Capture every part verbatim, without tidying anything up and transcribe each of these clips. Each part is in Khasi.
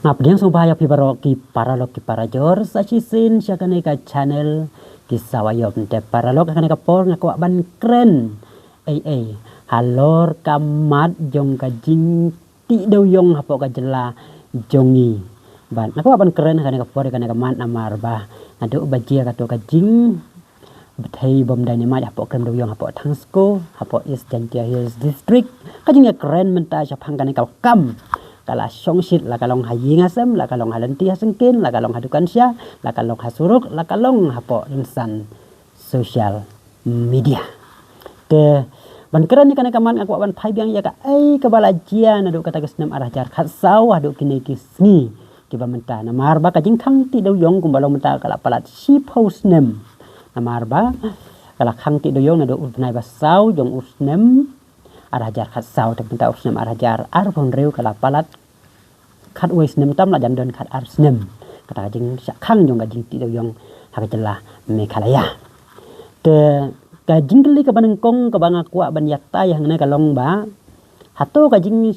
Nga pdiang sngewbha ïa phi baroh ki paralok ki parajor sa shisien sha kane ka channel Ki Saw Aïom. Te paralok, ha kane ka por nga kwah ban kren ei ei halor ka mat jong ka jingtih dewiong hapoh ka jylla jong ngi. Bad nga kwah ban kren ha kane ka por ïa kane ka mat namar ba naduh ba jia kato ka jing bthei bom dynamite hapoh Krem Dewiong, hapoh Thangsko, hapoh East Jaintia Hills District, ka jingïakren mynta shaphang kane ka kam ka la shongshit, la ka long ha ïing ha sem, la ka long ha lynti ha syngkien, la ka long ha dukan sha, la ka long ha surok, la ka long hapoh rynsan social media. Te ban kren ïa kane ka mat nga kwah ban phai biang ïa kaei kaba la jia naduh kata ka snem ar hajar khatsaw haduh kine ki sngi kiba mynta, namar ba ka jingkhang tih dewiong kumba long mynta ka la palat shiphew snem. Namar ba ka la khang tih dewiong naduh u bnai ba saw jong u snem ar hajar khatsaw, te mynta u snem ar hajar arphew hynriew ka la palat khatwei snem tam, la jan don khatar snem kata ka jingshah khang jong ka jingtih dewiong ha ka jylla Meghalaya. Te ka jingkylli kaba nyngkong kaba nga kwah ban ïatai hangne ka long ba hato ka jing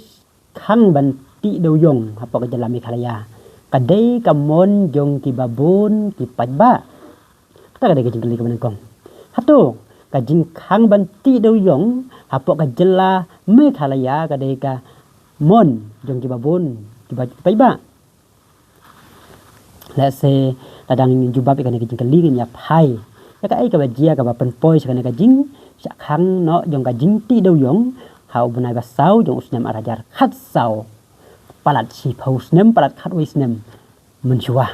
khang ban tih dewiong hapoh ka jylla Meghalaya ka dei ka mon jong kiba bun ki paidbah? Kata ka dei ka jingkylli kaba nyngkong. Hato ka jingkhang ban tih dewiong hapoh ka jylla Meghalaya ka dei ka mon jong kiba bun kiba, ki paidbah? Lehse lada ngin jubab ïa kane ka jingkylli ngin ïa phai ïa kaei kaba jia kaba pynpoi sha kane ka jingshah khang noh jong ka jingtih dewiong ha u bnai ba saw jong u snem ar hajar khatsaw, palat shiphew snem, palat khatwei snem mynshuwa.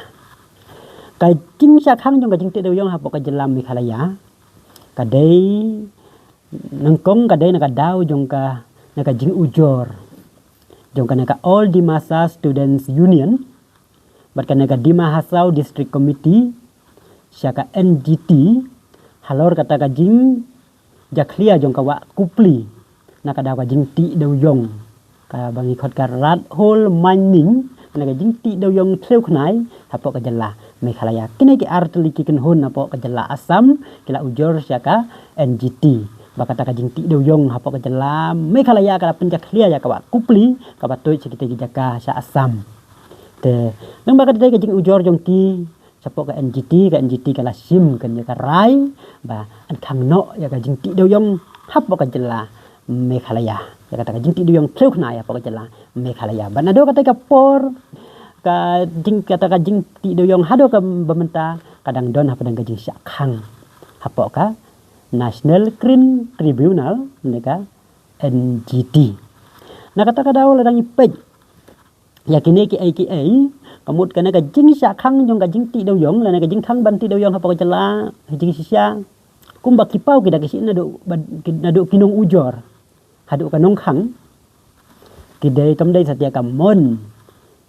Ka jingshah khang jong ka jingtih dewiong hapoh ka jylla Meghalaya ka dei nyngkong ka dei na ka daw jong ka, na ka jingujor jong kane ka All Dimasa Students Union bad kane ka Dima Hasao District Committee sha ka N G T halor kata ka jingjakhlia jong ka wah Kupli na ka daw ka jingtih dewiong kaba ngi khot ka rat hole mining, kane ka jingtih dewiong thliew khnai hapoh ka jylla Meghalaya. Kine ki ar tylli ki kynhun hapoh ka jylla Assam ki la ujor sha ka N G T ba kata ka jingtih dewiong hapoh ka jylla Meghalaya ka la pynjakhlia ïa ka wah Kupli kaba tuid sha kita ki jaka sha Assam. Te nang ba ka dei ka jingujor jong ki shapoh ka N G T, ka N G T ka la shim kane ka rai ba yn khang noh ïa ka jingtih dewiong hapoh ka jylla Meghalaya, ïa kata ka jingtih dewiong thliew khnai hapoh ka jylla Meghalaya. Bad naduh kata ka por ka jing, kata ka jingtih dewiong haduh kaba mynta ka dang don hapdeng ka jingshah khang hapoh ka National Green Tribunal ne ka N G T. Na kata ka daw lada ngi peit ïa kine kiei kiei, ka mut kane ka jingshah khang jong ka jingtih dewiong lane ka jingkhang ban tih dewiong hapoh ka jylla, ka jingshisha kumba ki paw ki da ki shin naduh ba, ki, naduh ki nongujor haduh ka nongkhang, ki dei, kam dei satia ka mon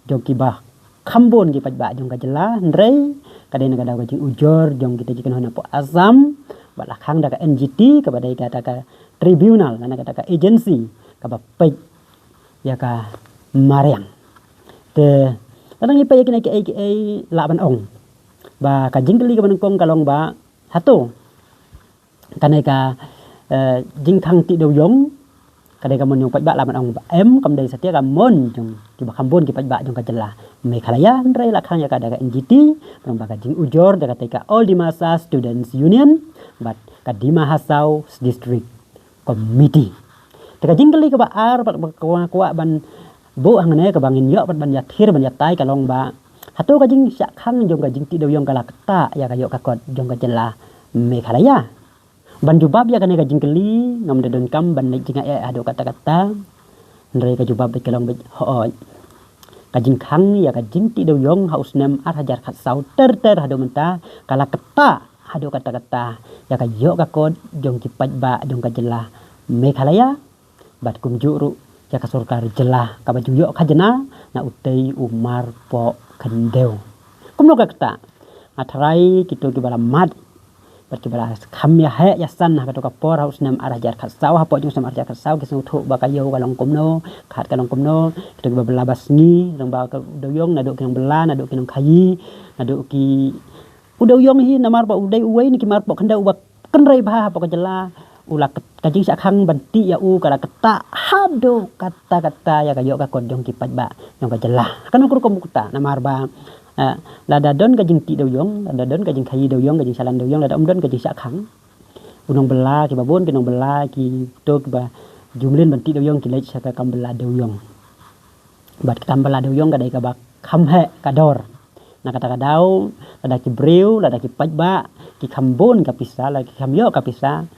jong kiba kham bun ki paidbah jong ka jylla, hynrei ka dei na ka daw ka jingujor jong kita ki kynhun hapoh Assam ba la khang da ka N G T kaba dei kata ka tribunal lane kata ka agency kaba peit ïa ka mariang. Te lada ngi peit ïa kine kiei kiei lah ban ong ba ka jingkylli kaba nyngkong ka long ba hato kane ka, eh, jingkhang tih dewiong ka dei ka mon jong paidbah, lah ban ong ba em, kam dei satia ka mon jong kiba kham bun ki paidbah jong ka jylla Meghalaya, hynrei la khang ïa ka da ka N G T, ba ka jingujor da kata ka All Dimasa Students Union bad ka Dima Hasao District Committee. Te ka jingkylli kaba ar pat ba kwah, kwah ban buh hangne kaba ngin ïoh pat ban ïathir ban ïatai ka long ba hato ka jingshah khang jong ka jingtih dewiong ka la ktah ïa ka ïoh ka kot jong ka jylla Meghalaya? Ban jubab ïa kane ka jingkylli ngam da donkam ban leit jingeh haduh katta katta. Hynrei ka jubab beit ka long beit hooid. Ka jingkhang ïa ka jingtih dewiong ha u snem ar hajar khatsaw ter ter haduh mynta ka la ktah haduh katta katta ïa ka ïoh ka kot jong ki paidbah jong ka jylla Meghalaya bad kumjuh ruh ïa ka sorkar jylla kaba ju ïoh khajna na utei u marpoh khyndew. Kumno ka ktah? Nga tharai kito kiba la mad bad kiba la kham ïaheh ïasan ha kato ka por ha u snem ar hajar khatsaw, hapoh jong u snem ar hajar khatsaw ki sngewthuh ba ka ïew ka long kumno, ka hat ka long kumno. Kito kiba bylla ba sngi, rangbah ka dewiong, naduh ki nongbylla, naduh ki nongkhaïi, naduh ki u dewiong hi namar ba u dei uwei na ki marpoh khyndew uba kynrei bha hapoh ka jylla, u la kat-, ka jingshah khang ban tih ïa u ka la ktah haduh katta katta ïa ka ïoh ka kot jong ki paidbah jong ka jylla. Kano ka rukom u ktah, namar ba, eh, lada don ka jingtih dewiong, lada don ka jingkhaïi dewiong, ka jingshalan dewiong, lada ym don ka jingshah khang, u nongbylla, kiba bun ki nongbylla, kito kiba ju mlien ban tih dewiong ki leit sha ka kam bylla dewiong. Bad ka kam bylla dewiong ka dei kaba kham heh ka dor. Na kata ka daw, lada ki briew, lada ki paidbah ki kham bun ka pisa, lada ki kham ïoh ka pisa,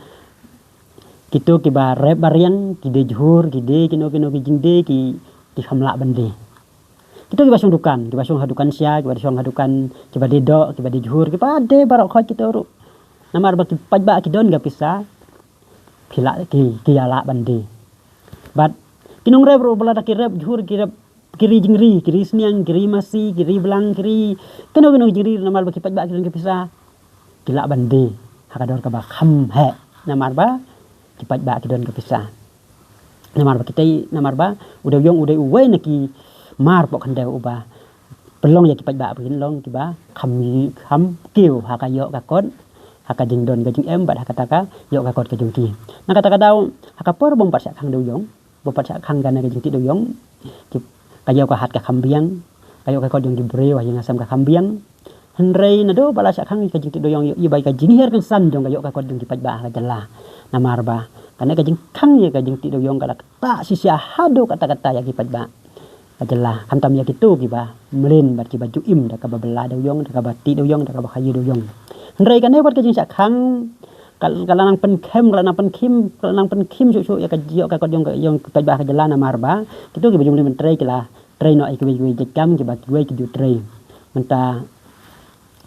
kito kiba rep ba riang, ki die jhur, ki die kino kino ki jingdie, ki, ki kham lah ban die. Kito kiba shong dukan, kiba shong ha dukan sha, kiba shong ha dukan, kiba die doh, kiba die jhur, kiba die baroh khoit kito ruh. Namar ba ki paidbah ki don ka pisa, ki lah, ki, ki ïa lah ban die. Bad ki nongrep ruh, ba lada ki rep jhur, ki rep, ki ri jingri, ki ri sniang, ki ri masi, ki ri blang, ki ri kino kino ki jingri, namar ba ki paidbah ki don ka pisa, ki lah ban die ha ka dor kaba kham heh, namar ba ki paidbah ki don ka pisa. Namar ba kitei, namar ba u dewiong u dei uwei na ki mar poh khyndew uba pynlong ïa ki paidbah ba kin long kiba kham, kham kiew ha ka ïoh ka kot, ha ka jingdon ka jingem bad ha kata ka ïoh ka kot ka jong ki. Na kata ka daw, ha ka por bym pat shah khang dewiong, bym pat shah khang kane ka jingtih dewiong, ki, ka ïoh ka hat ka kham biang, ka ïoh ka kot jong ki briew ha ïing ha sem ka kham biang. Hynrei naduh ba la shah khang ïa ka jingtih dewiong, ïohi ba ka jinghiar kynsan jong ka ïoh ka kot jong ki paidbah ha ka jylla. Namar ba kane ka jingkhang ïa ka jingtih dewiong ka la ktah shisha haduh katta katta ïa ki paidbah ka jylla, khamtam ïa kito kiba mlien bad kiba ju im da kaba bylla dewiong, da kaba tih dewiong, da kaba khaïi dewiong. Hynrei kane wat ka jingshah khang ka, ka la nang pynkhim, ka la nang pynkhim, ka la nang pynkhim shuh shuh ïa ka, ïoh ka kot jong ka, jong ki paidbah ka jylla, namar ba kito kiba ju mlien ban trei ki la trei noh ïa kiwei kiwei jait kam kiba kiwei ki ju trei. Mynta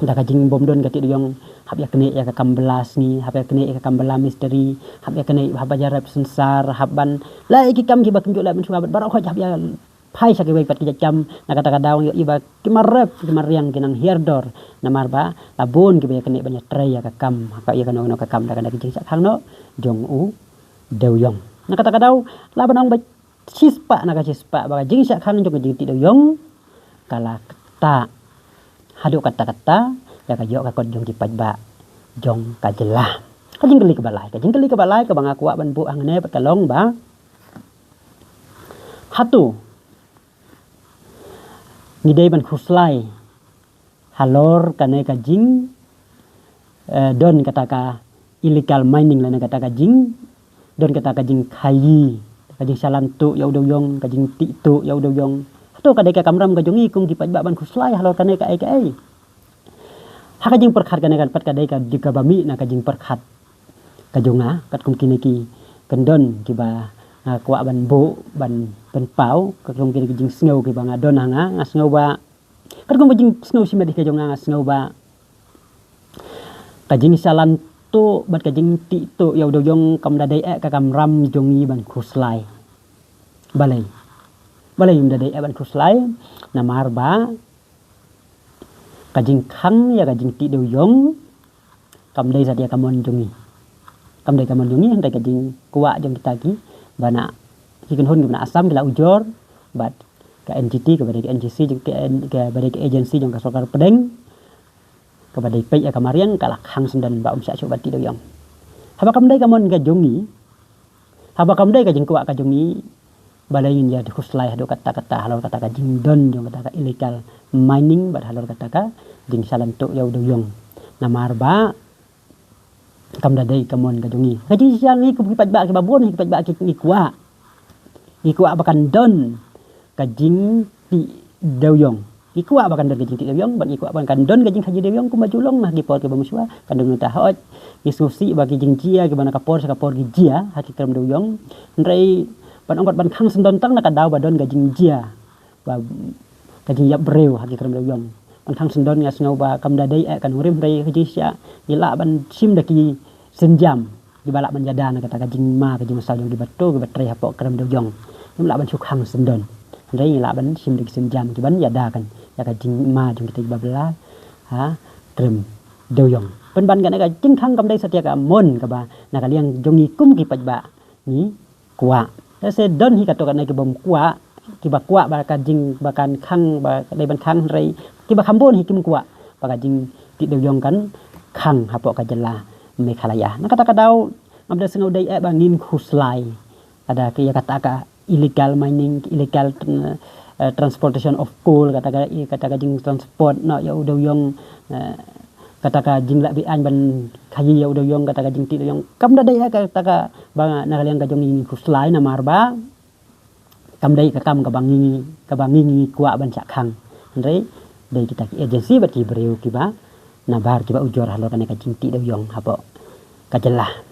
da ka jingbym don ka tih dewiong, hap ïa knieh ïa ka kam bylla sngi, hap ïa knieh ïa ka kam bylla mistri, hap ïa knieh, hap ban ïarep synsar, hap ban leh ïa ki kam kiba kim ju leh mynshuwa bad baroh khoit hap ïa phai sha kiwei pat ki jait kam. Na kata ka daw ïohi ba ki mar rep, ki mar riang ki nang hiar dor, namar ba la bun kiba ïa knieh ban ïa trei ïa ka kam, ha ka ïa kano kano ka kam da ka, da ka jingshah khang noh jong u dewiong. Na kata ka daw lah ban ong ba shispah na ka shispah ba ka jingshah khang jong ka jingtih dewiong ka la ktah haduh katta katta ïa ka ïoh ka kot jong ki paidbah jong ka jylla. Ka jingkylli kaba lai, ka jingkylli kaba lai kaba nga kwah ban buh hangne pat ka long ba, hato ngi dei ban khuslai halor kane ka jing, eh, don kata ka illegal mining lane kata ka jing, don kata ka jingkhaïi, ka jingshalan tuh ïa u dewiong, ka jingtih tuh ïa u dewiong? Hato ka dei ka kamram ka jong ngi kum ki paidbah ban khuslai halor kane kaei kaei? Ha ka jingpyrkhat kane kan pat ka dei ka, dei kaba mih na ka jingpyrkhat ka jong nga, katkum kine ki kyndon kiba nga kwah ban buh, ban pynpaw, katkum kine ki jingsngew kiba nga don ha nga, nga sngew ba, katkum ka jingsngew shimet ka jong nga, nga sngew ba ka jingshalan tuh bad ka jingtih tuh ïa u dewiong kam da dei eh ka kamram jong ngi ban khuslai. Balei? Balei ym da dei eh ban khuslai? Namar ba ka jingkhang ïa ka jingtih dewiong kam dei satia ka mon jong ngi. Kam dei ka mon jong ngi, hynrei ka jingkwah jong kita ki, ba na ki kynhun kiba na Assam ki la ujor bad ka N G T, kaba dei ka N G C, jong ka, kaba dei ka agency jong ka sorkar pdeng, kaba dei peit ïa ka mariang, ka la khang syndon ba ym shah shuh ban tih dewiong. Haba kam dei ka mon ka jong ngi, haba kam dei ka jingkwah ka jong ngi, balei ngin ïa khuslai haduh katta katta halor kata ka jingdon jong kata ka illegal mining bad halor kata ka jingshalan tuh ïa u dewiong? Namar ba kam da dei ka mon ka jong ngi. Ka jingshisha ngi kum ki paidbah kiba bun, ki paidbah ki, ngi kwah, ngi kwah ba kan don ka jingtih dewiong. Ngi kwah ba kan don ka jingtih dewiong, bad ngi kwah ba kan don ka jingkhaïi dewiong kumba ju long ha ki por kiba mynshuwa. Kan don, mynta hooid ngi sngewsih ba ki jingjia kiba na ka por sha ka por ki jia ha ki krem dewiong. Hynrei ban ong pat ban khang syndon tang na ka daw ba don ka jingjia, ba ka jingïap briew ha ki krem dewiong. Ban khang syndon nga sngew ba kam da dei eh ka nongrim, hynrei ka jingshisha ngi lah ban shim da ki sienjam kiba lah ban ïada na kata ka jingma ka jingmynsaw jong kiba to kiba trei hapoh krem dewiong. Ngim lah ban shu khang syndon, hynrei ngi lah ban shim da ki sienjam kiban ïada kan ïa ka jingma jong kita kiba bylla ha krem dewiong. Pynban kane ka jingkhang kam dei satia ka mon kaba na ka liang jong ngi kum ki paidbah ngi kwah. Lehse don hi kato katne ki bym kwah, kiba kwah ba ka jing, ba kan khang, ba ka dei ban khang, hynrei kiba kham bun hi kim kwah ba ka jingtih dewiong kan khang hapoh ka jylla Meghalaya. Na kata ka daw Ngam da sngew dei eh ba ngin khuslai. Kata ka ïa kata ka illegal mining, illegal tran-, eh, transportation of coal, kata ka, ïa kata ka jingtransport noh ïa u dewïong, eh, kata ka jinglah be-aiñ ban khaïi ïa u dewïong, kata ka jingtih dewïong. Kam da dei eh kata ka ba na ka liang ka jong ngi ngi khuslai namar ba kam dei ka kam kaba ngi, kaba ngi ngi kwah ban shah khang. Hynrei dei kita ki agency bad ki briew kiba nabar kiba ujor halor kane ka jingtih dewïong hapoh ka jylla.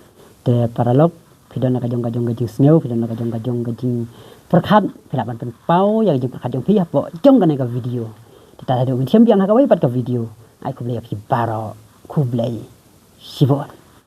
Te paralok, phi don la ka jong ka jong ka jingsngew, phi don la ka jong ka jong ka jingpyrkhat, phi lah ban pynpaw ïa ka jingpyrkhat jong phi hapoh jong kane ka video. Te ta haduh ngin shem biang ha kawei pat ka video. Ai khublei ïa phi baroh, khublei shibun.